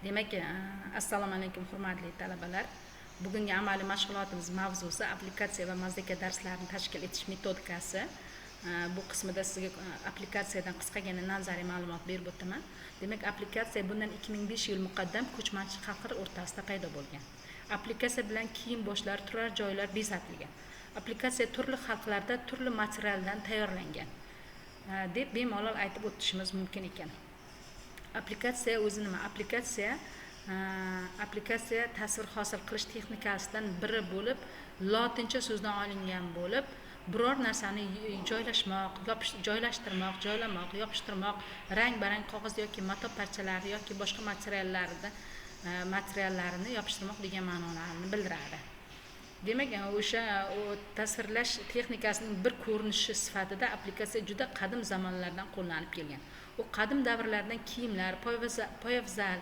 Demak, assalomu alaykum, hurmatli talabalar. Bugungi amaliy mashg'ulotimiz mavzusi applikatsiya va mozaika darslarini tashkil etish metodikasi. Bu qismida sizga applikatsiyadan qisqagina nazariy ma'lumot berib o'taman. Demak, applikatsiya bundan 2005 yil muqaddam ko'chmanchi xalqlar o'rtasida paydo bo'lgan. Applikatsiya bilan kiyim boshlar, turar joylar bezatilgan. Applikatsiya turli xalqlarda turli materialdan tayyorlangan deb bemalol aytib o'tishimiz mumkin ekan. Applikatsiya o'zi nima? Applikatsiya tasvir hosil qilish texnikasidan biri bo'lib, lotincha so'zdan olingan bo'lib, biror narsani joylashmoq, joylashtirmoq, joylamoq, yopishtirmoq, rang barang qog'oz yoki mato parchalari yoki boshqa materiallarini yopishtirmoq degan ma'nolarni bildiradi. Demak, o'sha tasvirlash texnikasining bir ko'rinishi sifatida applikatsiya juda qadim zamonlardan qo'llanib kelgan. U qadim davrlardan kiyimlar, poyabzal,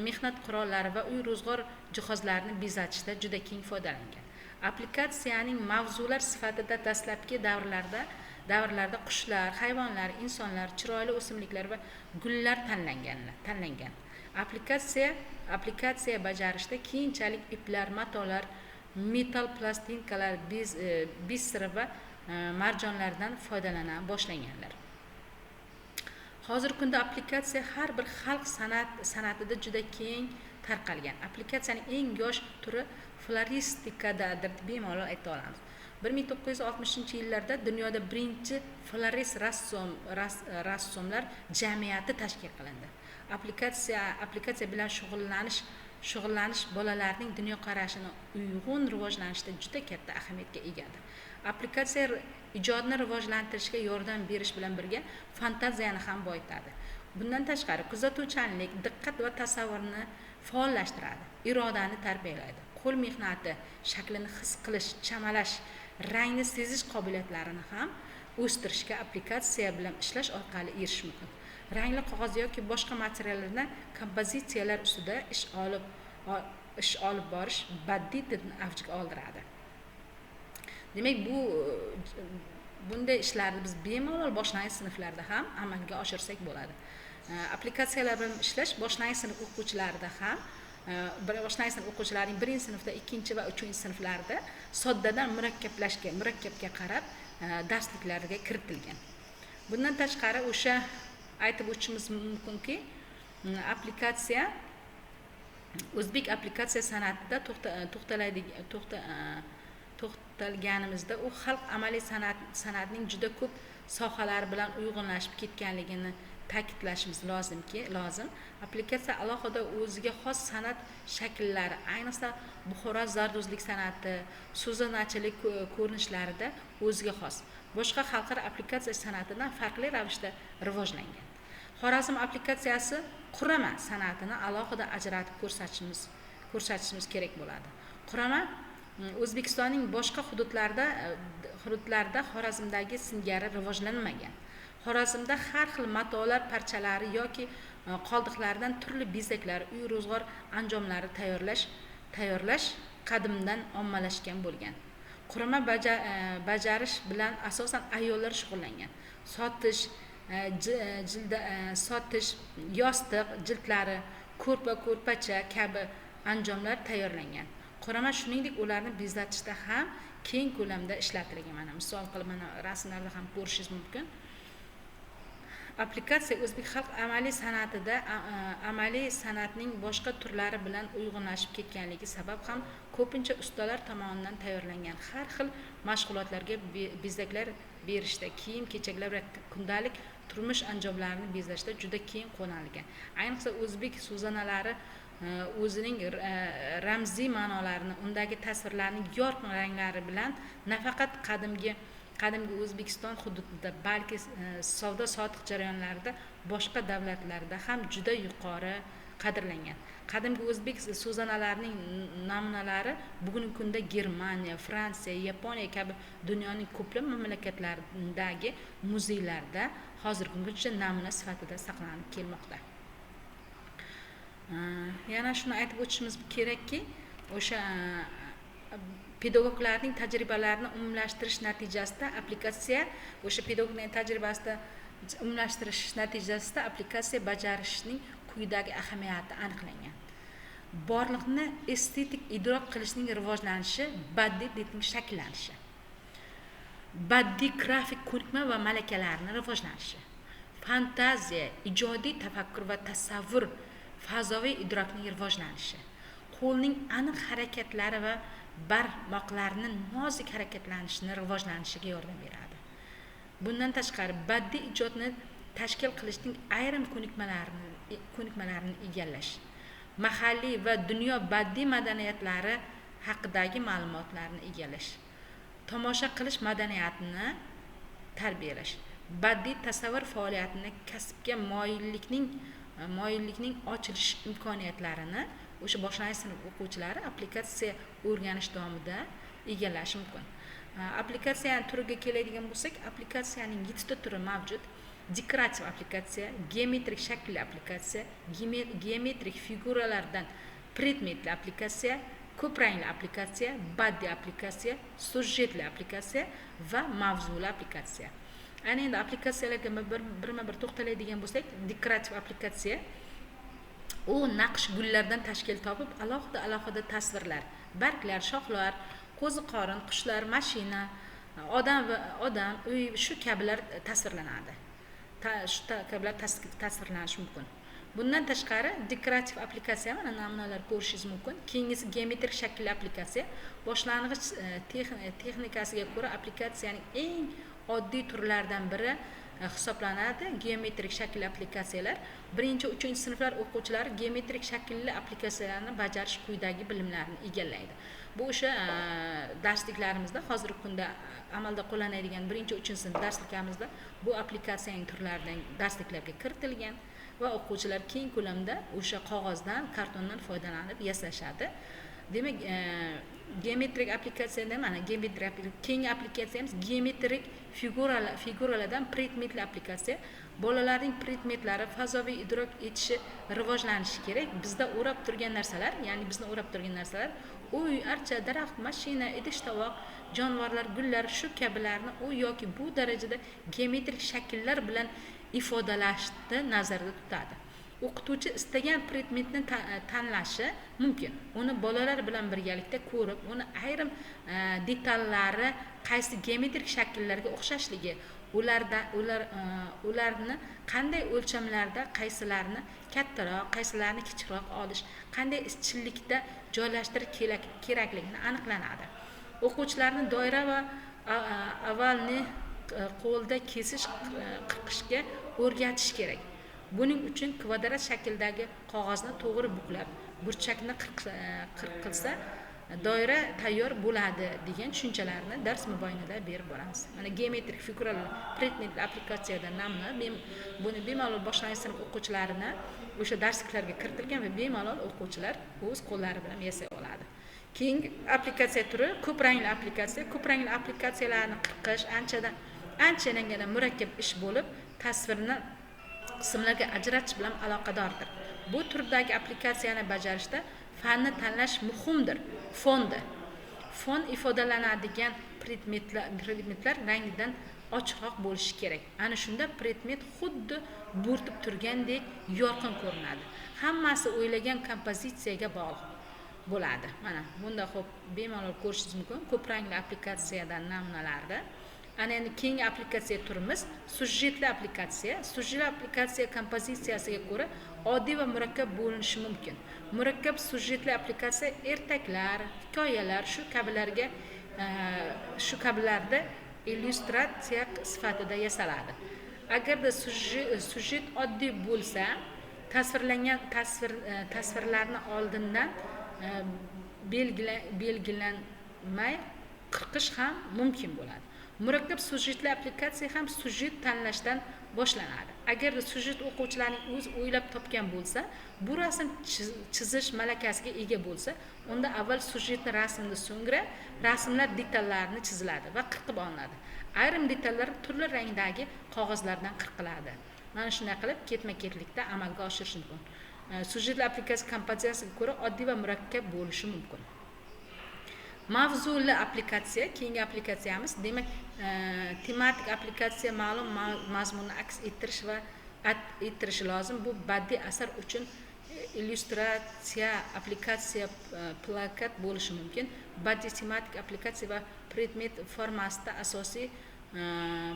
mehnat qurollari va uy ro'zg'or jihozlarini bezatishda juda keng foydalangan. Applikatsiyaning mavzular sifatida dastlabki davrlarda qushlar, hayvonlar, insonlar, chiroyli o'simliklar va gullar tanlangan. Applikatsiya bajarishda keyinchalik iplar, matolar, metall plastinkalar, biser va marjonlardan foydalana boshlaganlar. Hozirgi kunda applikatsiya har bir xalq san'atida juda keng tarqalgan. Applikatsiyaning eng yosh turi floristikadadir deb bemalol ayta olamiz. 1960-yillarda dunyoda birinchi florist rassomlar jamiyati tashkil qilindi. Applikatsiya bilan shug'ullanish bolalarning dunyoqarashini uyg'un rivojlanishda juda katta ahamiyatga egadir. Applikatsiya ijodni rivojlantirishga yordam berish bilan birga fantaziyani ham boyitadi. Bundan tashqari kuzatuvchanlik, diqqat va tasavvurni faollashtiradi, irodani tarbiyalaydi. Qo'l mehnati shaklini his qilish, chamalash, rangni sezish qobiliyatlarini ham o'stirishga applikatsiya bilan ishlash orqali erishish mumkin. Rangli qog'oz yoki boshqa materiallardan kompozitsiyalar ustida ish olib borish badiiy didni avjiga oldiradi. Demak, bunday ishlarni biz bemalol boshlang'ich sinflarda ham amalga oshirsak bo'ladi. Applikatsiyalar bilan ishlash boshlang'ich sinf o'quvchilarida ham, boshlang'ich sinf o'quvchilarining birinchi sinfda, ikkinchi va uchinchi sinflarda soddadan murakkabga qarab darsliklarga kiritilgan. Bundan tashqari o'sha aytib o'tishimiz mumkinki, applikatsiya o'zbek applikatsiya san'atida to'xtalganimizda u xalq amaliy san'atning juda ko'p sohalari bilan uyg'unlashib ketganligini ta'kidlashimiz lozim. Applikatsiya alohida o'ziga xos san'at shakllari, ayniqsa Buxoro zardozlik san'ati, so'zanachilik ko'rinishlarida o'ziga xos boshqa xalqlar applikatsiya san'atidan farqli ravishda rivojlangan. Xorazm applikatsiyasi qurama san'atini alohida ajratib ko'rsatishimiz kerak bo'ladi. Qurama O'zbekistonning boshqa hududlarida Xorazmdagi singari rivojlanmagan. Xorazmda har xil matolar parchalari yoki qoldiqlaridan turli bezaklar, uy ro'zg'or anjomlari tayyorlash qadimdan ommalashgan bo'lgan. Qurama bajarish bilan asosan ayollar shug'ullangan. Sotish, sotish yostiq jildlari, ko'rpa, ko'rpacha kabi anjomlar tayyorlangan. Qurama shuningdek ularni bezatishda ham keng ko'lamda ishlatilgan. Mana misol qilib mana rasmlarda ham ko'rishingiz mumkin. Applikatsiya o'zbek xalq amaliy san'atida amaliy san'atning boshqa turlari bilan uyg'unlashib ketganligi sabab ham ko'pincha ustalar tomonidan tayyorlangan har xil mashg'ulotlarga bezaklar berishda, kiyim kechaklar va kundalik turmush anjomlarini bezashda juda keng qo'llanilgan. Ayniqsa o'zbek so'zanalari o'zining ramziy ma'nolarini, undagi tasvirlarning yorqin ranglari bilan nafaqat qadimgi O'zbekiston hududida, balki savdo sotiq jarayonlarida boshqa davlatlarda ham juda yuqori qadrlangan. Qadimgi o'zbek so'zanalarining namunalari bugungi kunda Germaniya, Fransiya, Yaponiya kabi dunyoning ko'plab mamlakatlaridagi muzeylarda hozirgi kungacha namuna sifatida saqlanib kelmoqda. Yana shuni aytib o'tishimiz kerakki, o'sha pedagoglarning tajribalarini umumlashtirish natijasida applikatsiya, o'sha pedagogning tajribasida umumlashtirish natijasida applikatsiya bajarishning quyidagi ahamiyati aniqlangan. Borliqni estetik idrok qilishning rivojlanishi, badiiy didning shakllanishi, badiiy grafik ko'nikma va malakalarni rivojlanishi, fantaziya, ijodiy tafakkur va tasavvur, fazoviy idrokning rivojlanishi, qo'lning aniq harakatlari va barmoqlarni nozik harakatlanishini rivojlanishiga yordam beradi. Bundan tashqari, badiiy ijodni tashkil qilishning ayrim ko'nikmalarini egallash, mahalliy va dunyo badiiy madaniyatlari haqidagi ma'lumotlarni egallash, tomosha qilish madaniyatini tarbiyalash, badiiy tasavvur faoliyatini kasbga moyillikning ochilish imkoniyatlarini o'sha boshlang'ich sinf o'quvchilari applikatsiya o'rganish davomida egallashi mumkin. Applikatsiyani turiga keladigan bo'lsak, applikatsiyaning 7 ta turi mavjud. Dekorativ applikatsiya, geometrik shaklli applikatsiya, geometrik figuralardan predmetli applikatsiya, ko'p rangli applikatsiya, badiiy applikatsiya, syujetli applikatsiya va mavzuli applikatsiya. Ana endi applikatsiyalarga birma-bir to'xtaladigan bo'lsak, dekorativ applikatsiya u naqsh gullardan tashkil topib, alohida tasvirlar, barglar, shoxlar, qo'ziqorin, qushlar, mashina, odam va odam, uy, shu kabilar tasvirlanadi. Shu kabilar tasvirlanishi mumkin. Bundan tashqari dekorativ applikatsiya, mana namunalar ko'rishingiz mumkin. Keyingisi geometrik shaklli applikatsiya. Boshlang'ich texnikasiga ko'ra applikatsiyaning eng oddiy turlaridan biri hisoblanadi geometrik shaklli applikatsiyalar. 1-3 sinflar o'quvchilari geometrik shaklli applikatsiyalarni bajarish quyidagi bilimlarni egallaydi. Bu o'sha darsliklarimizda, hozirgi kunda amalda qo'llanadigan 1-3 sinf darsliklarimizda bu applikatsiyaning turlaridan darsliklarga kiritilgan va o'quvchilar keng ko'lamda o'sha qog'ozdan, kartondan foydalanib yasashadi. Demak, geometrik applikatsiyada mana geometrik. Keyingi applikatsiyamiz geometrik figuralardan predmetli applikatsiya. Bolalarning predmetlari fazoviy idrok etishi rivojlanishi kerak. Bizda o'rab turgan narsalar, ya'ni bizni o'rab turgan narsalar: uy, archa, daraxt, mashina, idish tovoq, jonivorlar, gullar, shu kabilarni u yoki bu darajada geometrik shakllar bilan ifodalashni nazarda tutadi. O'qituvchi istagan predmetni tanlashi mumkin. Uni bolalar bilan birgalikda ko'rib, uni ayrim detallari qaysi geometrik shakllarga o'xshashligi, ularda ular ularni qanday o'lchamlarda, qaysilarini kattaroq, qaysilarini kichikroq olish, qanday izchillikda joylashtirish kerakligini aniqlanadi. O'quvchilarni doira va ovalni qo'lda kesish, qirqishga o'rgatish kerak. Buning uchun kvadrat shaklidagi qog'ozni to'g'ri buklab, burchakni qirqilsa, doira tayyor bo'ladi degan tushunchalarni dars mobaynida berib boramiz. Mana geometrik figuralar predmetli applikatsiyadan namuna. Buni bemalol boshlang'ich sinf o'quvchilarini o'sha darsliklarga kiritilgan va bemalol o'quvchilar o'z qo'llari bilan yasay oladi. Keyingi applikatsiya turi ko'p rangli applikatsiya. Ko'p rangli applikatsiyalarni qirqish anchadan anchagina murakkab ish bo'lib, tasvirni qismlarga ajratish bilan aloqadordir. Bu turdagi applikatsiyani bajarishda fanni tanlash muhimdir. Fon ifodalanadigan predmetlar rangidan ochiqroq bo'lishi kerak. Ana shunda predmet xuddi bo'rtib turgandek yorqin ko'rinadi. Hammasi o'ylagan kompozitsiyaga bog'liq bo'ladi. Mana bunda ho'p, bemalol ko'rishingiz mumkin ko'p rangli applikatsiyadan namunalarni. Ana endi keyingi applikatsiya turimiz syujetli applikatsiya. Syujetli applikatsiya kompozitsiyasiga ko'ra oddiy va murakkab bo'linishi mumkin. Murakkab syujetli applikatsiya ertaklar, hikoyalar, shu kabilarda illyustratsiya sifatida yasaladi. Agarda syujet oddiy bo'lsa, tasvirlangan tasvirlarni oldindan belgilanmay qirqish ham mumkin bo'ladi. Murakkab syujetli applikatsiya ham syujet tanlashdan boshlanadi. Agarda syujet o'quvchilarning o'zi o'ylab topgan bo'lsa, bu rasm chizish malakasiga ega bo'lsa, unda avval syujetni rasmni, so'ngra rasmlar detallarini chiziladi va qirqib olinadi. Ayrim detallar turli rangdagi qog'ozlardan qirqiladi. Mana shunday qilib ketma ketlikda amalga oshirish mumkin. Syujetli applikatsiya kompozitsiyasiga ko'ra oddiy va murakkab bo'lishi mumkin. Mavzuli applikatsiya keyingi applikatsiyamiz. Demak, tematik applikatsiya ma'lum mazmunni aks ettirish va ettirishi lozim. Bu badiiy asar uchun illyustratsiya, applikatsiya, plakat bo'lishi mumkin. Badiiy tematik applikatsiya va predmet formasida asosiy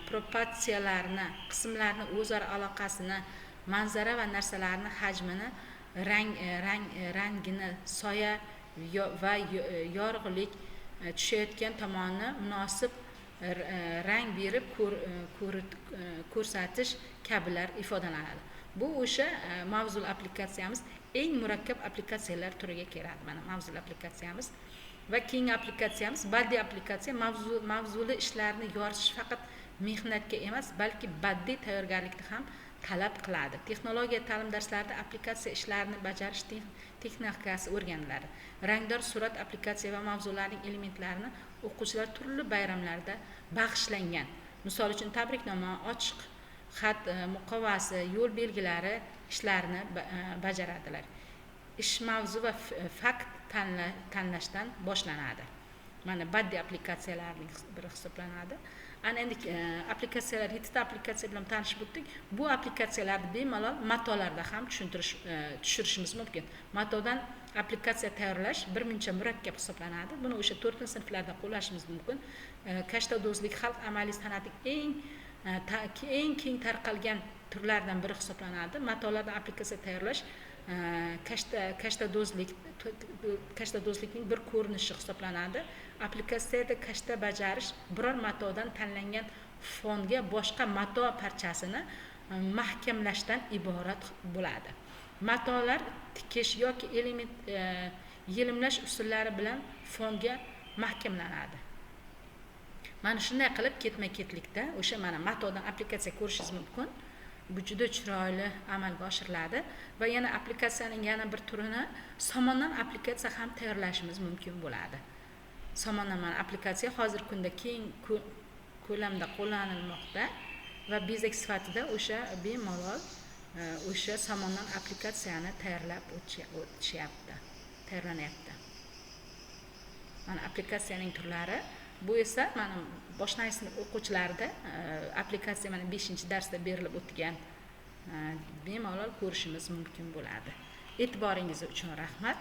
proporsiyalarni, qismlarni o'zaro aloqasini, manzara va narsalarni hajmini, rangini, soya va yorug'lik tushayotgan tomonni munosib rang berib ko'rsatish kabilar ifodalanadi. Bu o'sha mavzuli applikatsiyamiz eng murakkab applikatsiyalar turiga kiradi. Mana mavzuli applikatsiyamiz va keyingi applikatsiyamiz badiiy applikatsiya. Mavzuli ishlarni yoritish faqat mehnatga emas, balki badiiy tayyorgarlikni ham talab qiladi. Texnologiya ta'lim darslarida applikatsiya ishlarini bajarish texnikasi o'rganiladi. Rangdor surat applikatsiya va mavzularning elementlarini o'quvchilar turli bayramlarda bag'ishlangan, misol uchun tabriknoma, ochiq xat muqovasi, yo'l belgilari ishlarini bajaradilar. Ish mavzu va fakt tanlashdan boshlanadi. Mana badiiy applikatsiyalarning biri hisoblanadi. Ana endi applikatsiyalar, 7 ta applikatsiya bilan tanishib o'tdik. Bu applikatsiyalarni bemalol matolarda ham tushirishimiz mumkin. Matodan applikatsiya tayyorlash birmuncha murakkab hisoblanadi. Buni o'sha 4-sinflarda qo'llashimiz mumkin. Kashtadozlik xalq amaliy san'atining eng keng tarqalgan turlaridan biri hisoblanadi. Matolardan applikatsiya tayyorlash kashtadozlikning bir ko'rinishi hisoblanadi. Applikatsiyada kashta bajarish biror matodan tanlangan fonga boshqa mato parchasini mahkamlashdan iborat bo'ladi. Matolar tikish yoki element yelimlash usullari bilan fonga mahkamlanadi. Mana shunday qilib ketma-ketlikda o'sha mana matodan applikatsiya ko'rishingiz mumkin. Bu juda chiroyli amalga oshiriladi va yana applikatsiyaning yana bir turini somondan applikatsiya ham tayyorlashimiz mumkin bo'ladi. Somondan mana applikatsiya hozirgi kunda keng ko'lamda qo'llanilmoqda va bezak sifatida o'sha bemalol o'sha somondan applikatsiyani tayyorlab o'tishyapti, tayyorlanyapti. Mana applikatsiyaning turlari. Bu esa mana boshlang'ich sinf o'quvchilarida applikatsiya mana 5-darsda berilib o'tgan, bemalol ko'rishimiz mumkin bo'ladi. E'tiboringiz uchun rahmat.